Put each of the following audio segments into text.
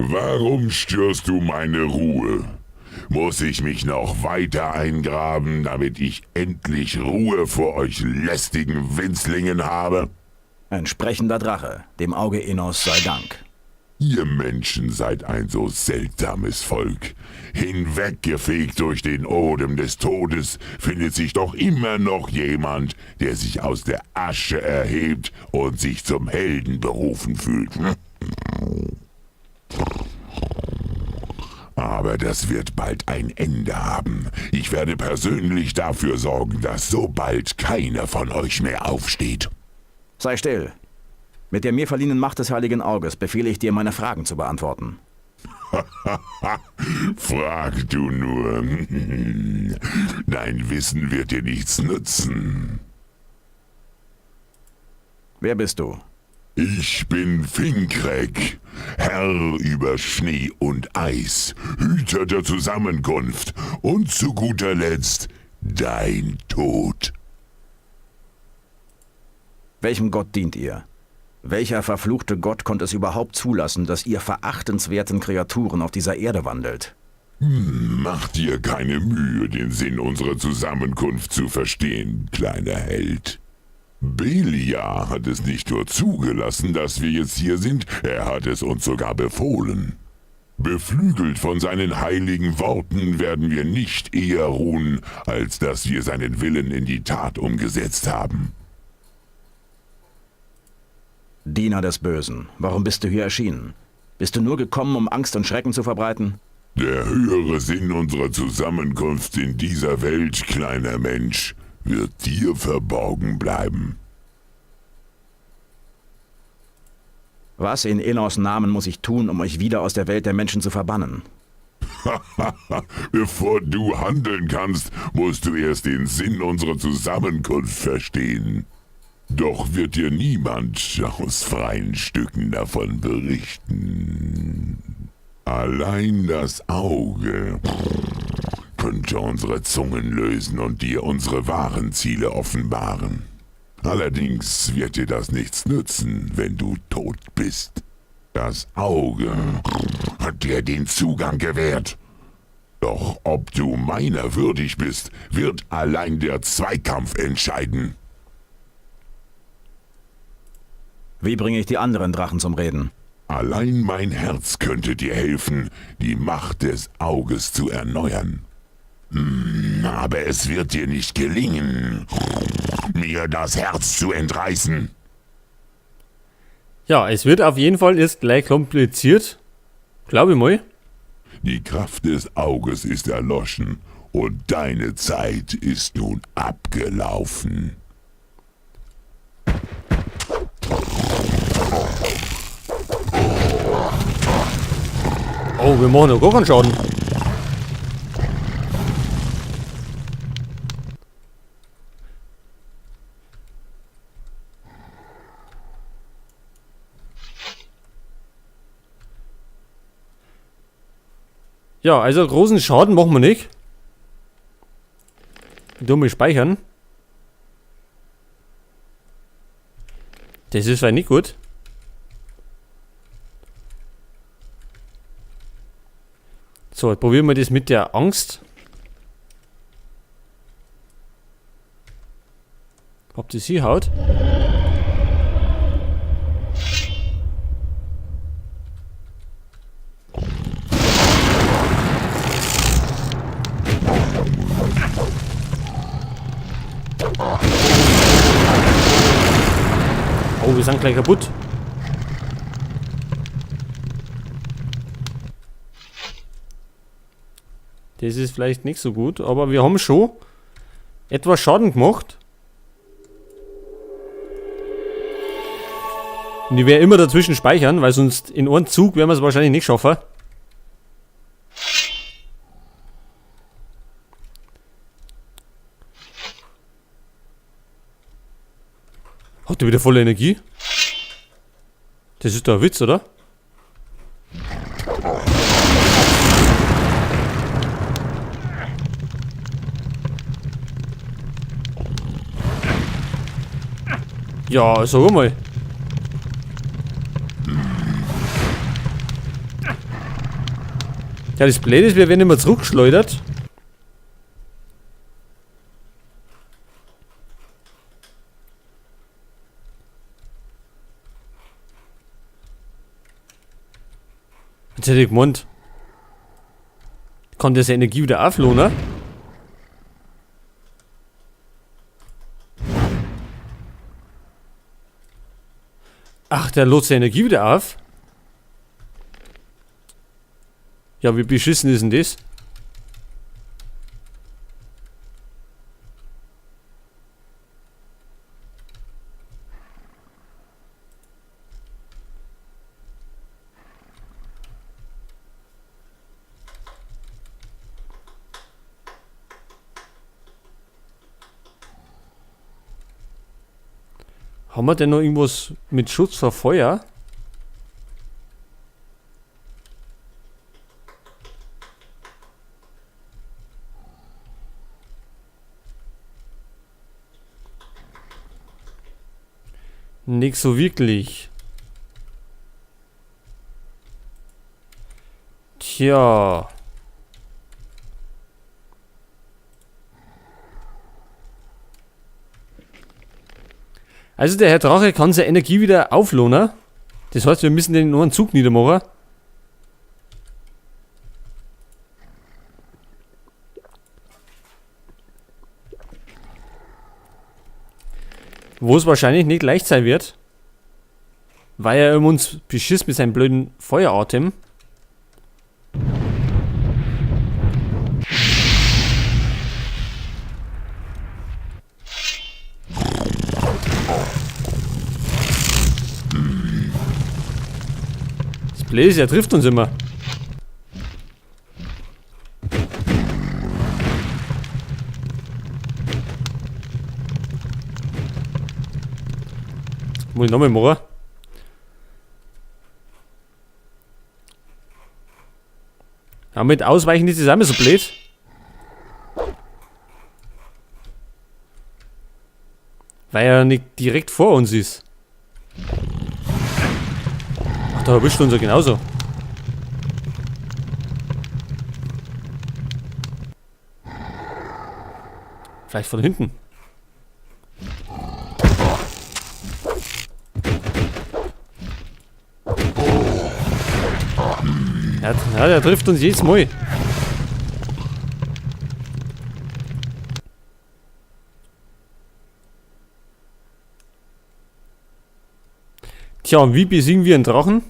Warum störst du meine Ruhe? Muss ich mich noch weiter eingraben, damit ich endlich Ruhe vor euch lästigen Winzlingen habe? Ein sprechender Drache, dem Auge Innos sei Dank. Ihr Menschen seid ein so seltsames Volk. Hinweggefegt durch den Odem des Todes findet sich doch immer noch jemand, der sich aus der Asche erhebt und sich zum Helden berufen fühlt. Aber das wird bald ein Ende haben. Ich werde persönlich dafür sorgen, dass so bald keiner von euch mehr aufsteht. Sei still. Mit der mir verliehenen Macht des Heiligen Auges befehle ich dir, meine Fragen zu beantworten. Frag du nur. Dein Wissen wird dir nichts nützen. Wer bist du? Ich bin Finkrek, Herr über Schnee und Eis, Hüter der Zusammenkunft und zu guter Letzt dein Tod. Welchem Gott dient ihr? Welcher verfluchte Gott konnte es überhaupt zulassen, dass ihr verachtenswerten Kreaturen auf dieser Erde wandelt? Mach dir keine Mühe, den Sinn unserer Zusammenkunft zu verstehen, kleiner Held. Beliar hat es nicht nur zugelassen, dass wir jetzt hier sind, er hat es uns sogar befohlen. Beflügelt von seinen heiligen Worten werden wir nicht eher ruhen, als dass wir seinen Willen in die Tat umgesetzt haben. Diener des Bösen, warum bist du hier erschienen? Bist du nur gekommen, um Angst und Schrecken zu verbreiten? Der höhere Sinn unserer Zusammenkunft in dieser Welt, kleiner Mensch, wird dir verborgen bleiben. Was in Innos Namen muss ich tun, um euch wieder aus der Welt der Menschen zu verbannen? Bevor du handeln kannst, musst du erst den Sinn unserer Zusammenkunft verstehen. Doch wird dir niemand aus freien Stücken davon berichten. Allein das Auge könnte unsere Zungen lösen und dir unsere wahren Ziele offenbaren. Allerdings wird dir das nichts nützen, wenn du tot bist. Das Auge hat dir den Zugang gewährt. Doch ob du meiner würdig bist, wird allein der Zweikampf entscheiden. Wie bringe ich die anderen Drachen zum Reden? Allein mein Herz könnte dir helfen, die Macht des Auges zu erneuern. Aber es wird dir nicht gelingen, mir das Herz zu entreißen. Ja, es wird auf jeden Fall jetzt gleich kompliziert. Glaube ich mal. Die Kraft des Auges ist erloschen und deine Zeit ist nun abgelaufen. Oh, wir machen noch gar keinen Schaden. Ja, also großen Schaden machen wir nicht. Dumme speichern. Das ist vielleicht nicht gut. So, jetzt probieren wir das mit der Angst. Ob das hier haut. Oh, wir sind gleich kaputt. Das ist vielleicht nicht so gut, aber wir haben schon etwas Schaden gemacht. Und ich werde immer dazwischen speichern, weil sonst in einem Zug werden wir es wahrscheinlich nicht schaffen. Hat der wieder volle Energie? Das ist doch ein Witz, oder? Ja, sag mal. Ja, das Blöde ist, wir werden immer zurückgeschleudert. Jetzt hätte ich gemeint, kann der seine Energie wieder auflohnen? Ach, der lädt seine Energie wieder auf? Ja, wie beschissen ist denn das? Haben wir denn noch irgendwas mit Schutz vor Feuer? Nix so wirklich. Tja. Also der Herr Drache kann seine Energie wieder auflohnen. Das heißt, wir müssen den nur einen Zug niedermachen. Wo es wahrscheinlich nicht leicht sein wird. Weil er uns beschisst mit seinem blöden Feueratem. Das Blöde ist, er trifft uns immer. Muss ich nochmal machen. Ja, mit Ausweichen ist das auch immer so blöd. Weil er nicht direkt vor uns ist. Ach, da erwischt uns ja genauso. Vielleicht von hinten. Ja, der trifft uns jedes Mal. Tja, und wie besiegen wir einen Drachen?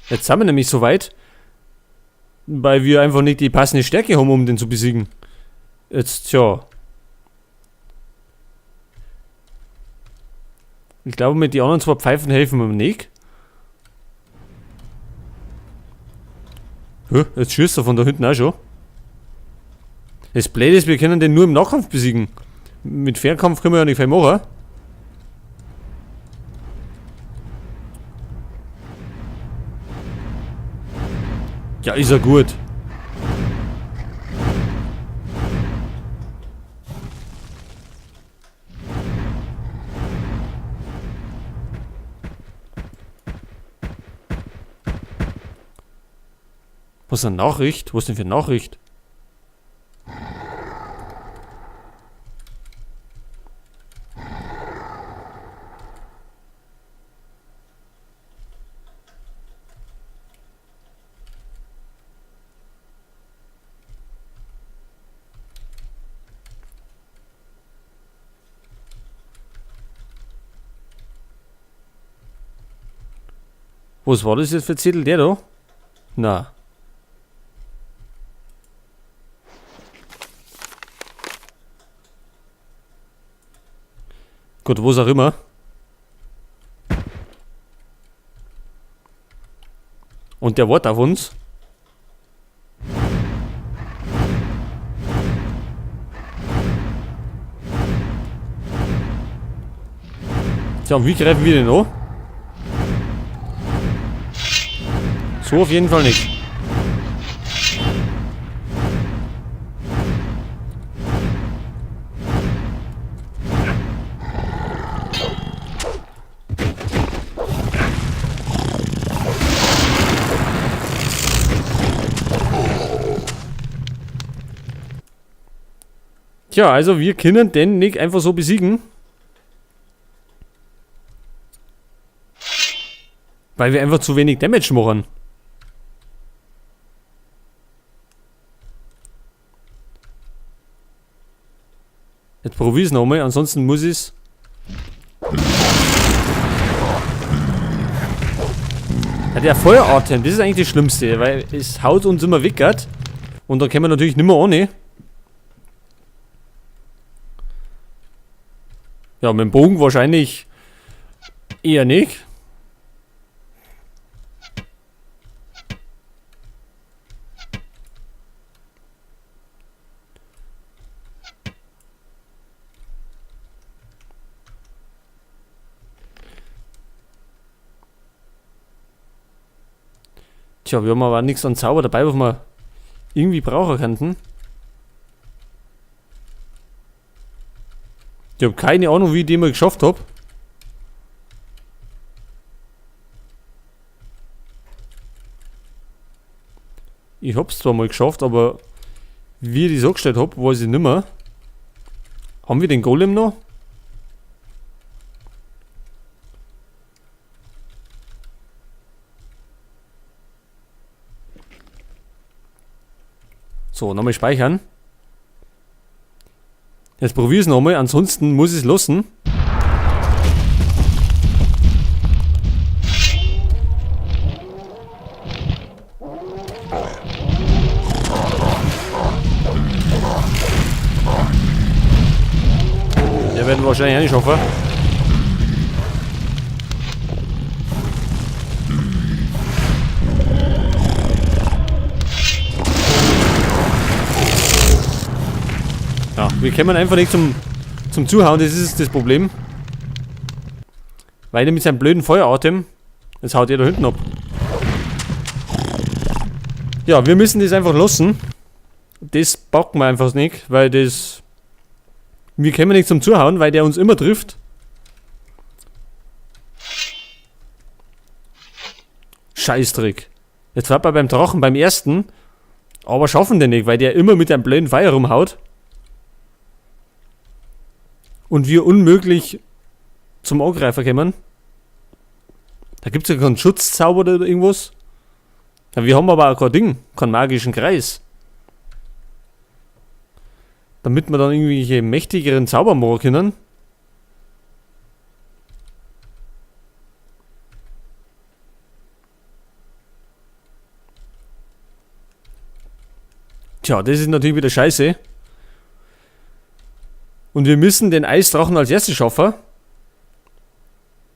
Jetzt sind wir nämlich soweit, weil wir einfach nicht die passende Stärke haben, um den zu besiegen. Jetzt, tja. Ich glaube, mit den anderen zwei Pfeifen helfen wir nicht. Hä? Jetzt schießt er von da hinten auch schon. Das Blöde ist, wir können den nur im Nahkampf besiegen. Mit Fernkampf können wir ja nicht viel machen. Ja, ist er gut. Was ist eine Nachricht? Was denn für eine Nachricht? Was war das jetzt für Zettel, der da? Na. Gut, wo's auch immer. Und der wartet auf uns. Tja, und wie greifen wir den an? So auf jeden Fall nicht. Tja, also wir können den nicht einfach so besiegen. Weil wir einfach zu wenig Damage machen. Jetzt probier's nochmal, ansonsten muss ich's. Ja, der Feueratem, das ist eigentlich das Schlimmste, weil es haut uns immer weg, grad. Und dann können wir natürlich nimmer ohne. Ja, mit dem Bogen wahrscheinlich eher nicht. Tja, wir haben aber nichts an Zauber dabei, was wir irgendwie brauchen könnten. Ich hab keine Ahnung, wie ich den mal geschafft hab. Ich hab's zwar mal geschafft, aber wie ich das angestellt hab, weiß ich nimmer. Haben wir den Golem noch? So, nochmal speichern. Jetzt probier's nochmal, ansonsten muss ich's lassen. Der werden wir wahrscheinlich auch nicht schaffen. Ja, wir kommen einfach nicht zum Zuhauen, das ist das Problem. Weil er mit seinem blöden Feueratem, jetzt haut er da hinten ab. Ja, wir müssen das einfach lassen. Das packen wir einfach nicht, weil das... Wir kommen nicht zum Zuhauen, weil der uns immer trifft. Scheißdreck. Jetzt war er beim Drachen, beim ersten. Aber schaffen den nicht, weil der immer mit einem blöden Feuer rumhaut. Und wir unmöglich zum Angreifer kommen. Da gibt's ja keinen Schutzzauber oder irgendwas. Ja, wir haben aber auch kein Ding, keinen magischen Kreis. Damit wir dann irgendwelche mächtigeren Zauber machen können. Tja, das ist natürlich wieder scheiße. Und wir müssen den Eisdrachen als erstes schaffen.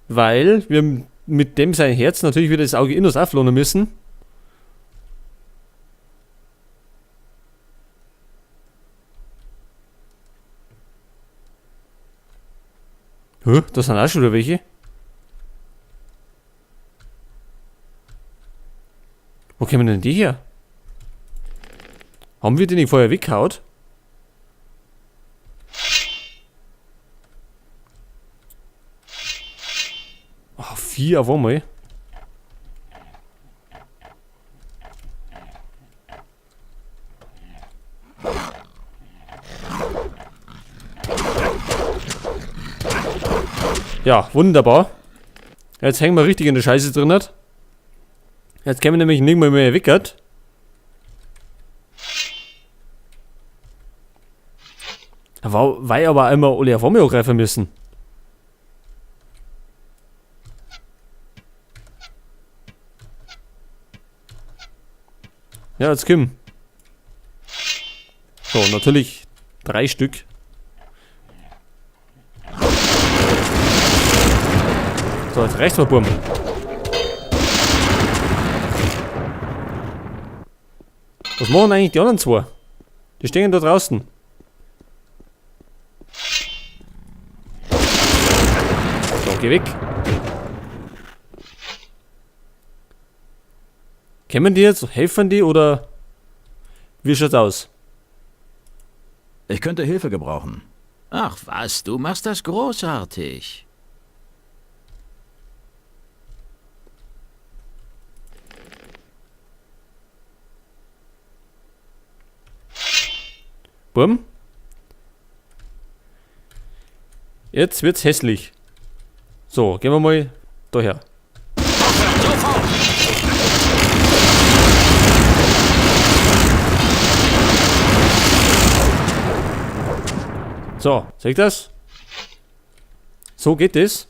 Weil wir mit dem sein Herz natürlich wieder das Auge Innos auflohnen müssen. Hä? Da sind auch schon wieder welche. Wo kommen denn die her? Haben wir die nicht vorher weggehauen? Oh, 4 auf einmal. Ja, wunderbar. Jetzt hängen wir richtig in der Scheiße drin. Jetzt können wir nämlich nicht mehr weg. Weil aber einmal alle auf einmal angreifen müssen. Ja, jetzt komm. So, natürlich 3 Stück. So, jetzt reicht's mal, Burm. Was machen eigentlich die anderen 2? Die stehen da draußen. So, geh weg. Kommen die jetzt? Helfen die oder wie schaut's aus? Ich könnte Hilfe gebrauchen. Ach was, du machst das großartig. Bumm. Jetzt wird's hässlich. So, gehen wir mal daher. So, seht ihr das? So geht es.